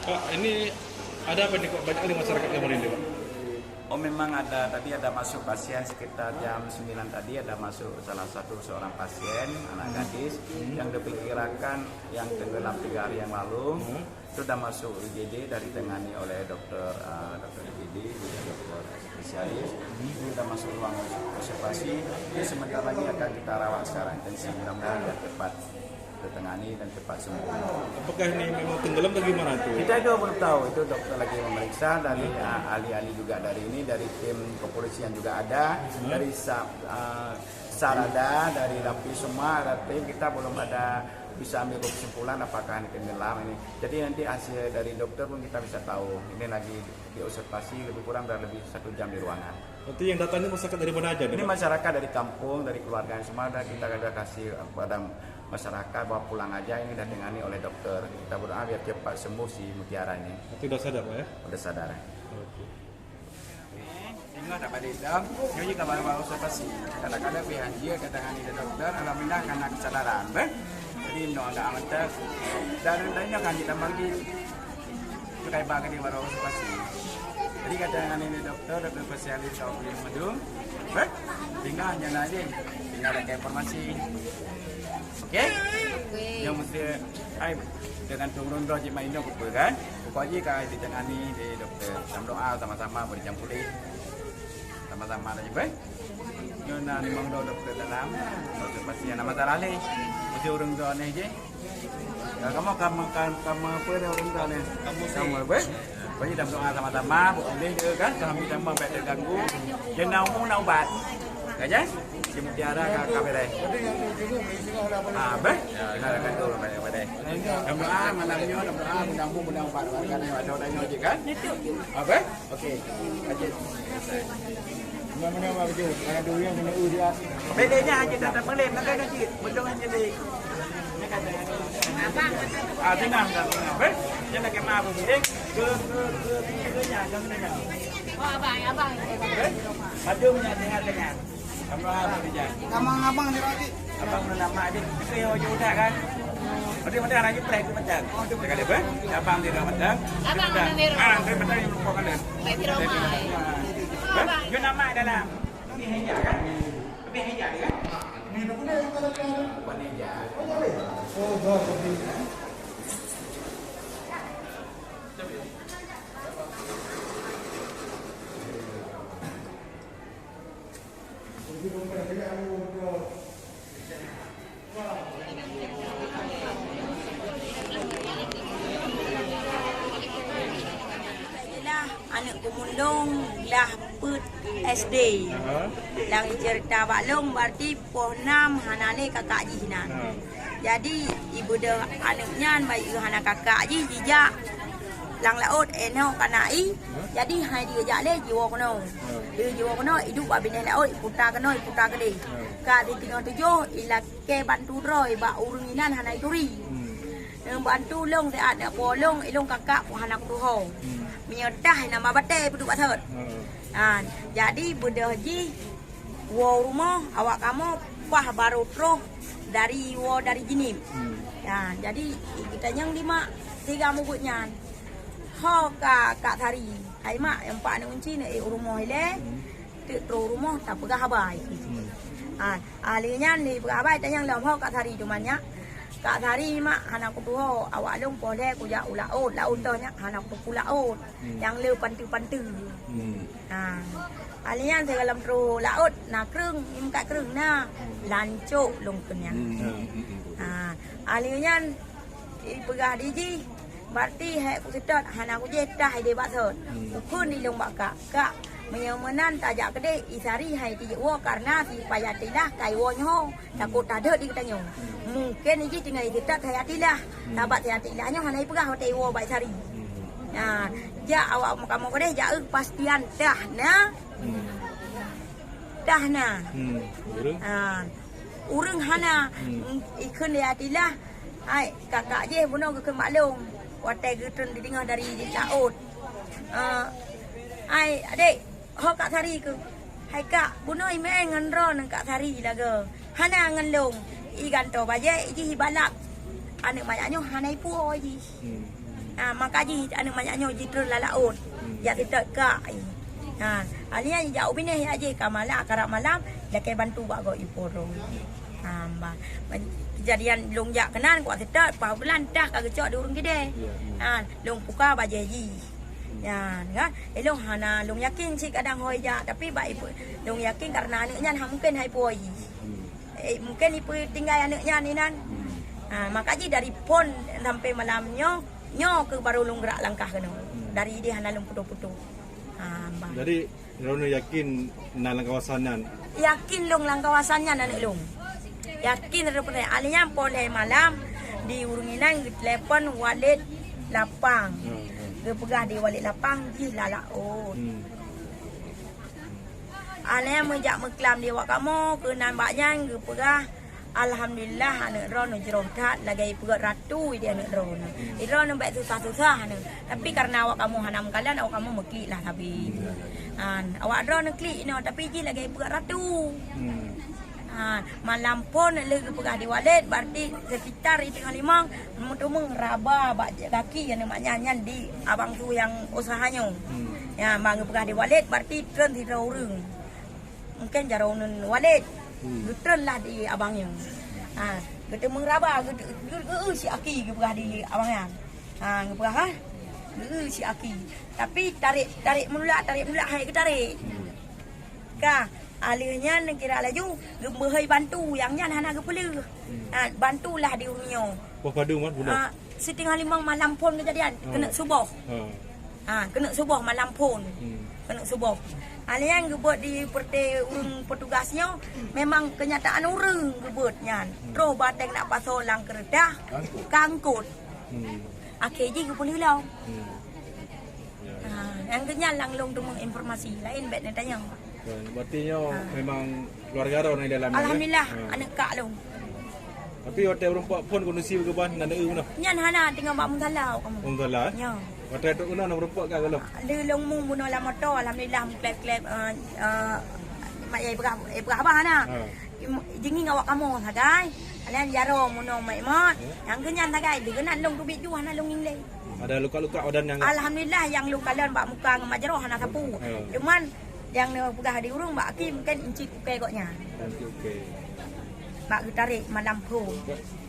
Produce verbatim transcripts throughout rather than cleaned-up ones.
Pak, ini ada apa nih kok banyak nih masyarakat yang merinding, Pak? Oh, memang ada. Tadi ada masuk pasien sekitar jam sembilan tadi, ada masuk salah satu seorang pasien, anak gadis, yang diperkirakan yang tenggelam tiga hari yang lalu. Itu sudah masuk I G D dari tangani oleh dokter, eh, dokter I G D, juga dokter spesialis. Ini sudah masuk ruang observasi. Ini sebentar lagi akan kita rawat secara intensif. Mudah-mudahan dia cepat tertangani dan cepat sembuh. Apakah ini memang tenggelam atau gimana tuh? Kita juga belum tahu. Itu dokter lagi memeriksa dari, eh, ahli-ahli juga dari ini, dari tim kepolisian juga ada, dari sa-, eh, SAR ada, dari Lapis semua ada tim. Kita belum ada bisa ambil kesimpulan apakah ini tenggelam ini. Jadi nanti hasil dari dokter pun kita bisa tahu. Ini lagi diobservasi lebih kurang dan lebih satu jam di ruangan. Berarti yang datang ini masyarakat dari mana aja nih, Ini Pak? Masyarakat dari kampung, dari keluarga semua, dan kita ada kasih kepada masyarakat bahwa pulang aja, ini dah ditangani oleh dokter. Kita berdoa biar cepat sembuh si Mutiara ini. Berarti udah sadar, Pak, ya? Udah sadar. Oke. Ingat tak pada hitam, nyoe ka baru-baru observasi. Kadang-kadang pih hanjeuet ka tangani lé dokter, alhamdulillah kana kesadaran, beh. Jadi, meunoe agak amat dan, dan nyoe kan kita bagi. Itu kai bagi di baru observasi. Jadi, ka tangani lé dokter, dokter spesialis kau di Medung, beh. Tinggal hanya lagi, tinggal ada informasi. Oke? Oke. Yang mesti, ai, dengan turun roh jemaah Indo betul kan? Pokok jih ka ditangani di doktor. Dalam doa sama-sama beri jam pulih. Sama-sama dah jumpa. Nyoe na limong dua doktor dalam. Doktor pasien nama salah leh. Mesti ureueng dua ni je. Kamu, kamu, kamu, kamu apa dah ureueng dua ni? Kamu apa? Pokok jih dalam doa sama-sama, boleh je kan? Kami sama baik terganggu. Dia nak umum nak ubat. Kan, ya? Di Mutiara ka, ka beres. Ah, beh? Dengar kata orang banyak badai. Dalam doa malam nyoe, dalam doa mudah-mudahan mudah-mudahan ubat warga ni ada orang nyoe je kan? Apa? Okey. Lanjut. Mana-mana apa betul? Kalau durian kena u dia. Bedanya aja tak boleh, maka nanti betul aja deh. Ah, tenang, tenang, tenang. Beh? Jangan kemah apa, eh? Ke, ke, ke, ke, ke, ke, ke, ke, ke. Oh, abang, abang. Eh? Maju punya sehat-sehat. Abang, abang, abang, abang. Abang udah lama aja. Kita yang wajib udah kan. Berarti macam anak jepret tu macam. Oh, tu kali apa? Abang dia dah macam. Abang udah di rumah. Ah, dia macam yang lupa kan. Baik di rumah. Eh? Dia nama dalam. Ini hanya kan? Ini hanya kan? Ini bukan hanya. Oh, dah. Ialah aneuk kumulong lah peuet S D. Aha. Lam cerita bak lôn berarti poh enam hana lé kakak jih nan. Ha. Jadi, ibeudôh aneuk nyan bayeue hana kakak jih jijak lam laôt, eh, nyoe kana i. Jadi, hai dia jak lé jiwoe keunoe. Dia jiwoe keunoe, iduek bak binéh laôt, iputa keunoe, iputa keudeh. Ka di teungoh tujoh, ilakée bantu droe bak ureueng inan hana ituri. Neubantu lôn siat, neuk po lôn, ilôn kakak pun hana kutuho. Meunyoe tah, nama batée peuduek bak sot. Ha, jadi beudôh jih woe rumoh, awak kamoe paih barô troh dari woe dari Jeunieb. Hmm. Ya, jadi geutanyoe di mak siga mubuet nyan. Ho ka Kak Sari, hai mak, nyang pat neuk unci neuk ék u rumoh ilée, teuk troh u rumoh tapeugah haba. Hmm. Ha, ahli nyan dipeugah haba, tanyong lom ho Kak Sari, cuman nyak Kak Sari mak hana kutuho, awak lôn poh lhée kujak u laôt, laôt toh nyak hana kuteupue laôt. Hmm. Nyang le panteue-panteue. Hmm. Ha. Alian sigohlom troh laôt na kreueng, meukat kreueng na. Lancok lôn keu nyan. Hmm. Ha. Alian ipeugah di jih, berarti hék kuseutôt hana kujéh tah idéh bak sot. Hmm. Kukheun di lôn bak kak, "Kak, meunyoe meunan tajak keudeh, i Sari hai tijak woe karena si Payatilah kai woe nyoe." Takot tadeuet di geutanyoe. Mungken jih tinggai teutab Sayatilah. Hmm. Sabab Sayatilah nyoe hana ipeugah watée iwoe bak Sari. Hmm. Nah, jak awak kamoe keudeh jak eu pastian tah na. Hmm. Tah na. Hmm. Ureueng? Ah, ureueng hana. Hmm. Ikheun Sayatilah, hai kakak jih bunoe geukheun maklum. Watée geutreun dideungoe dari laôt. Ah, hai adék, Ho Kak Sari keuh. Hai kak, bunoe imé ngon droeneuh Kak Sari lagoe. Hana ngon lôn. I gantoe bajée, i jih i balak. Aneuk manyak nyoe hana ipuwoe jih. Hmm. Ha, maka jih aneuk manyak nyoe jitreun lam laôt. Hmm. Jak seutôt kak. Ha, alia jak u binéh jak jih ka malam, karab malam, lakée bantu bak gob ié po droe. Ha, bah. Keujadian lôn jak keunan, kuat seutôt, paih bulan tah ka geucok di ureuëng keudè. Ya, ya. Ha, lôn puka bajée jih. Hmm. Ya, kan? Eh, lôn hana lôn yakin cit kadang hôi jak, tapi bak ipe-, lôn yakin karena aneuk nyan ha mungken hai po jih. Hmm. Eh, mungken ipeutinggai aneuk nyan inan. Ha, maka jih dari phon sampai malam nyoe, nyoe keuh baru lôn gerak langkah keunoe. Hmm. Dari idéh hana lôn putôh-putôh. Ha, bah. Jadi, droeneuh yakin na lam kawasan nyan? Yakin lôn lam kawasan nyan aneuk lôn. Yakin reupeunan. Alia poleh malam di ureuëng inan geutelepon Walid Lapang. Hmm, hmm. Geupeugah di Walid Lapang jih lam laôt. Hmm. Aneuk meujak meuklam di awak kamoe, keunan bak nyan geupeugah, "Alhamdulillah, aneuk droeneuh jroh that, lagée ipeugét ratu idéh aneuk droeneuh. Idroeneuh bék susah-susah aneuk." Tapi karena awak kamoe hana meukalon, awak kamoe meuklik lah sabe. An, awak droeneuh klik inoe, tapi jih lagée ipeugét ratu. Hmm. Ha, malam phon lheueh geupeugah di Walid, berarti sekitar di teungoh limong, meuteumé raba bak gaki aneuk manyak nyan di abang su nyang usaha nyoe. Hmm. Ya, ban geupeugah di Walid, berarti treun sidroe ureuëng. Mungken jaroe uneun Walid. Hmm. Geutreun lah di abang nyoe. Ha, geuteumé raba, geu-, geu-, geu-, si aki geupeugah di abang nyan. Ha, geupeugah, ha? Geu-, si aki. Tapi tarék, tarék meulak, tarék meulak, hai geutarek. Hmm. Ka, alheuh nyan kira laju geubeuhôi bantu, nyang nyan hana geupeuleueh. Hmm. Ha, bantulah di ureuëng nyoe. Poh padum kan bunoe? Ha, siteungoh limong malam phon keujadian, hmm, keuneuk suboh. Ha. Ha, keuneuk suboh malam phon. Hmm. Keuneuk suboh. Ha, nyan geubeuet di peureute ureuëng petugas nyoe, memang keunyataan ureuëng geubeuet nyan. Hmm. Troh bateng nak pasoe lam keureutah, ka angkot. Hmm. Akhé jih geupeuleueh lom. Hmm. Ya, ya. Ha, nyang keunyan lam lôn teumé informasi, laén bék neutanyong. Berarti nyoe, ha, memang keluarga droeneuh dalam, ya? Alhamdulillah, ha, aneuk kak lôn. Tapi watée meureumpok phon kondisi bagaimana, na neueu bunoe? Nyan hana, teungoh bak musala kamoe. Musala, eh? Ya. Watée trok keunoe na meureumpok ka golom? Lheueh lôn mu bunoe lam moto, alhamdulillah meukleb-kleb, eh, eh, mak yai peugah, eh, peugah abah na. Ha. Im-, jingieng awak kamoe sagai. Alheuh jaroe munoe mak imot. Ya. Nyang keunyan sagai, lheueh keunan lôn teubiet ju hana lôn ngieng lé. Ada luka-luka badan nyang? Alhamdulillah, nyang lôn kalon bak muka ngon bak jaroe hana sapeue. Ya. Cuman nyang neupeugah di ureuëng bak aki mungken incit ukée gobnyan. Incit ukée. Bak geutarek malam phon.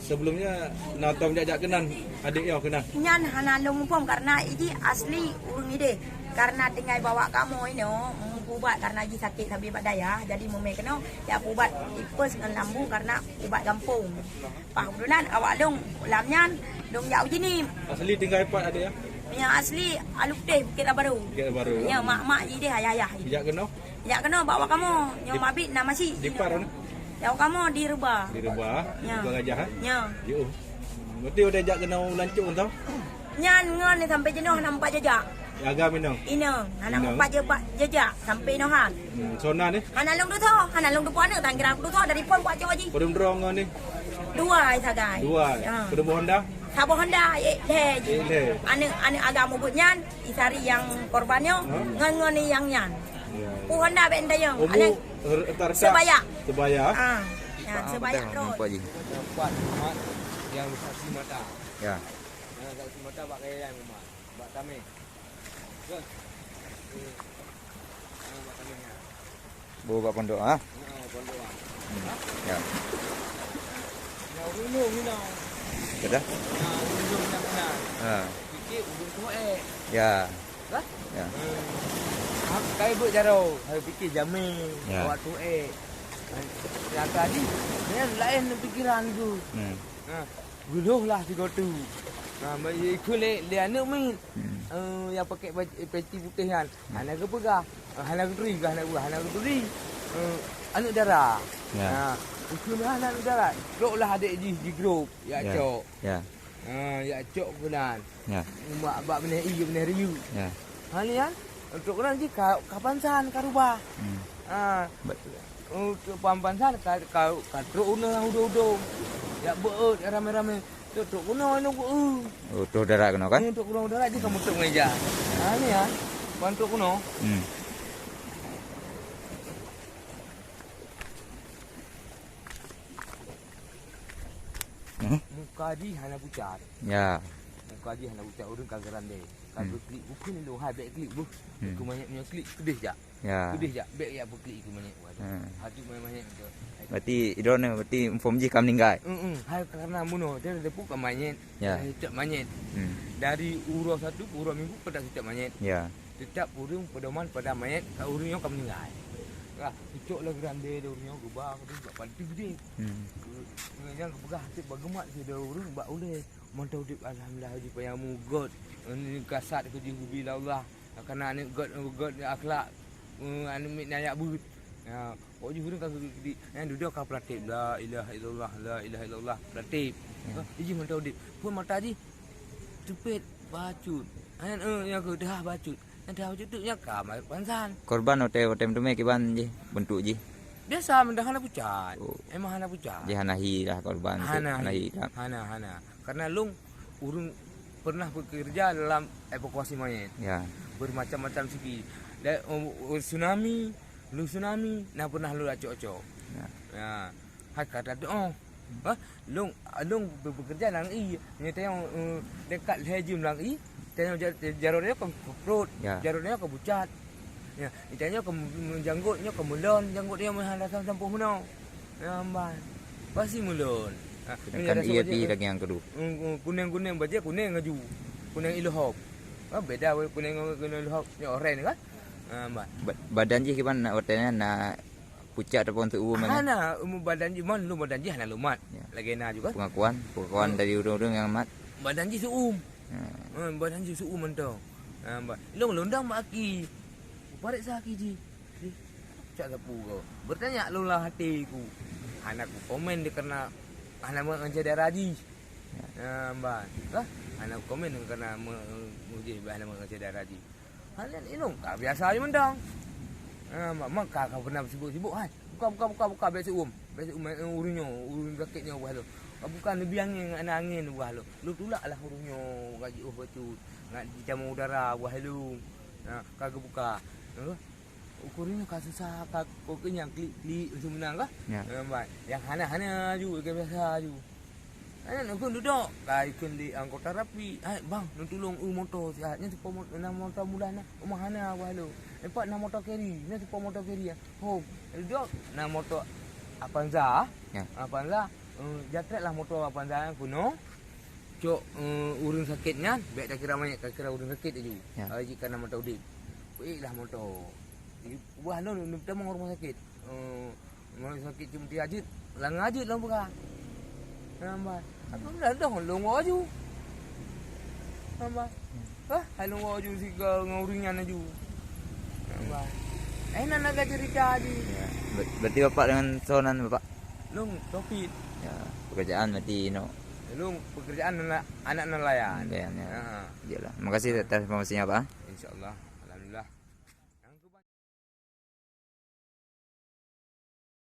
Sebelumnya na tom jak-jak keunan, adék nyoe keunan? Nyan hana lôn muphom karena iji asli ureuëng idéh. Karena tinggai bak awak kamoe inoe, meuubat karena jih sakét sabe bak dayah, jadi meumé keunoe jak peuubat ipes ngon lambu karena ubat gampông. Paih bulan awak lôn lam nyan, lôn jak uji nim. Asli tinggai pat adék, ya? Nyang asli Alue Putéh, Bukét Raya Barô. Bukét Raya Barô. Ya, mak-mak jih deh, ayah-ayah jih. Jak keunoe? Jak keunoe bak awak kamoe. Nyoe di, mabit na masih. Di pat, eh? Awak kamoe di Reuba. Di Reuba, ya. Reuba Gajah, eh? Ya. Yo. Berarti udah jak keunoe lancok tau? Nyan ngon ni sampai jinoe hana meupat jejak. Agam inong? Inong. Hana meupat jejak sampai inohan. Hmm, sona ni? Hana lôn tutoe, hana lôn tutoe aneuk, tan kira tutoe dari phon buat cok jih. Padum droe ngon ni? Dua ai sagai. Dua ai. Ha. Padum boh Honda? Saboh Honda, eh, lhèe jih. Eh, lhèe. Aneuk, aneuk agam ubit nyan, isari nyang korban nyoe, ha? Ngon, ngon nyang nyan. Ya, ya. Pu Honda bèk tayong. Umur aneuk rata-rata sebaya. Sebaya? Ha. Ya, sebaya droe. Nampak ji. Nampak mat nyang saksi mata. Ya. Nyang saksi mata bak kaya nyang mat. Bak tamèh. Betul? Nyang bak tamèh nyan. Bawa bak pondok, ha? Ha, pondok, ha. Hmm. Ha? Ya. Nyang ureueng nyoe. Sudah? Ha, ureueng nyoe nyang keunan. Ha. Pikir ureueng tuha. Ya. Kan? Ya. Hmm. Ha, kai buet jaroe, hai pikir jamé, ya, awak tuha. Nyata jih, nyan laén pikiran tu. Hmm. Ha, geulhoh lah sigoe teuk. Ha, ikheun lé, lé aneuk miet. Hmm. Eh, nyang pakai baj-, peci putéh nyan. Hmm. Hana geupeugah, eh, hana geuturi, hana geupeugah, hana geuturi. Eh, aneuk dara. Ya. Ha, ikheun hana aneuk dara. Trok lah adék jih di grup, ya, cok. Ya. Ha, ya, cok keunan. Ya. Umak bak beuneh ie, beuneh riyeuk. Ya. Ha, nyan, trok keunan jih ka, ka pansan, ka rubah. Hmm. Ha. Ba- Untuk pam-pam san ka, ka, ka trok uneun udong-udong. Jak beuet ramé-ramé. Trok, trok keunoe nunggu. Oh, trok darat keunoe kan? Hmm, trok keunoe darat jih ka meutrok ngon ija. Ha, ni, ha. Ban trok keunoe. Hmm. Hmm. Muka jih hana pucat. Ya. Bagi hana ucap ureuëng ka gerande. Ka hmm. Klik bukan ni hai bek klik buh. Hmm. Keu manyét punya klik kedih jak. Ya. Kedih jak bek ya klik keu manyét. Hmm. Hatu manyét tu. Berarti idone berarti inform jih ka meninggal. Hmm. Hai karena muno dia ada buka manyét. Ya. Setiap manyét. Hmm. Dari uroe satu ke uroe minggu pada setiap manyét. Ya. Tetap ureuëng pedoman pada manyét ka ureuëng nyang ka meninggal. Lah, ucok lah gerande dia ureuëng nyang geuba tu bak panti gede. Hmm. Yang kepeugah hati bagemat si dia ureuëng bak uleh. Mantau dip alhamdulillah uji payamu got. Ini kasat ke jih ubi Allah. Karena aneuk got got akhlak aneuk mit nayak beut. Ya, kok jih ureuëng ka geudik. Yang duduk ka pelatih la ilaha illallah la ilaha illallah pelatih. Ya. Iji mantau dip. Pun mata jih tupet bacut. Ayan eh yang ke dah bacut. Yang dah bacut tu yang ka pansan. Korban hotel hotel tu meh kiban jih bentuk jih. Biasa mendah hana pucat. Oh. Emang hana pucat. Jih hana hi lah korban tu. Hana hi. Hana hi lah. Hana hana. Karena long urung pernah bekerja dalam evakuasi mayat. Ya. Bermacam-macam segi. Dan uh, tsunami, lu tsunami, nah pernah lu acok-acok. Ya. Ya. Hai kata tu oh. Ha? Long long bekerja nang i. Nya tayong uh, dekat lhejum nang i. Tayong jaroe dia kan keprot. Ya. Jaroe dia kan bucat. Ya, itanya ke menjanggut nya ke mulon, janggut dia mah dasar sampoh meunoe. Ya, amban. Pasti mulon. Ha, sedangkan ia pi lagi yang kedua. Kuning-kuning baja kuning laju. Kuning ilhop. Ha, beda weh kuning dengan ilhop. Nya oren kan? Ha, amban. Badan jih kiban nak watanya nak pucat ataupun tu umum. Hana, umum badan jih, man lu badan jih hana lumat. Ya. Lagi na juga. Pengakuan, pengakuan dari orang-orang yang mat. Badan jih suum. Ha. Ha, badan jih suum mantong. Ha, ba. Long londang bak aki. Pareksa aki jih. Cak sapu kau. Bertanya lula hati ku. Hana ku komen dia karena hana mengenai darah jih. Ya. Ha, ba. Lah, hana ku komen dia karena mengujih hana mengenai darah jih. Hana ilong ka biasa aja mendang. Ha, ba. Maka kau pernah sibuk-sibuk hai. Buka buka buka buka bek seuum. Bek seuum urunyo, urun sakit nyo buah lo. Bukan lebih angin anak angin buah lo. Lu tulak lah urunyo gaji oh bacut. Ngat dicamur udara buah lo. Ha, ka gebuka. Ukurnya ka susah ka kok nyang klik-klik macam menang kah? Ya. Yang hana-hana ju, yang biasa ju. Anak nukun duduk, ka ikun di anggota rapi. Hai bang, nu tulung u motor sihat. Nya sipa motor mula na. Rumah hana wah lo. Empat na motor carry, nya sipa motor carry. Home. Duduk na motor Avanza. Ya. Avanza. Uh, jatret lah motor Avanza kuno. Cok uh, urun sakit nyan, baik tak kira banyak tak kira urun sakit aju. Ya. Uh, jika nama taudip. Kuik lah motor. Wah lo nu pertama rumah sakit. Uh, rumah sakit cuma tiga jit, langa jit lah buka. Nampak. Aku dah dah long aju. Nampak. Hah, hai long aju siga ngau ringan aju. Nampak. Eh nak nak cerita aja. Ya. Berarti bapak dengan sonan bapak? Long topit. Ya, pekerjaan berarti no. Long pekerjaan anak anak nelayan. Nelayan ya. Ha. Iyalah. Terima kasih atas informasinya pak. Insyaallah.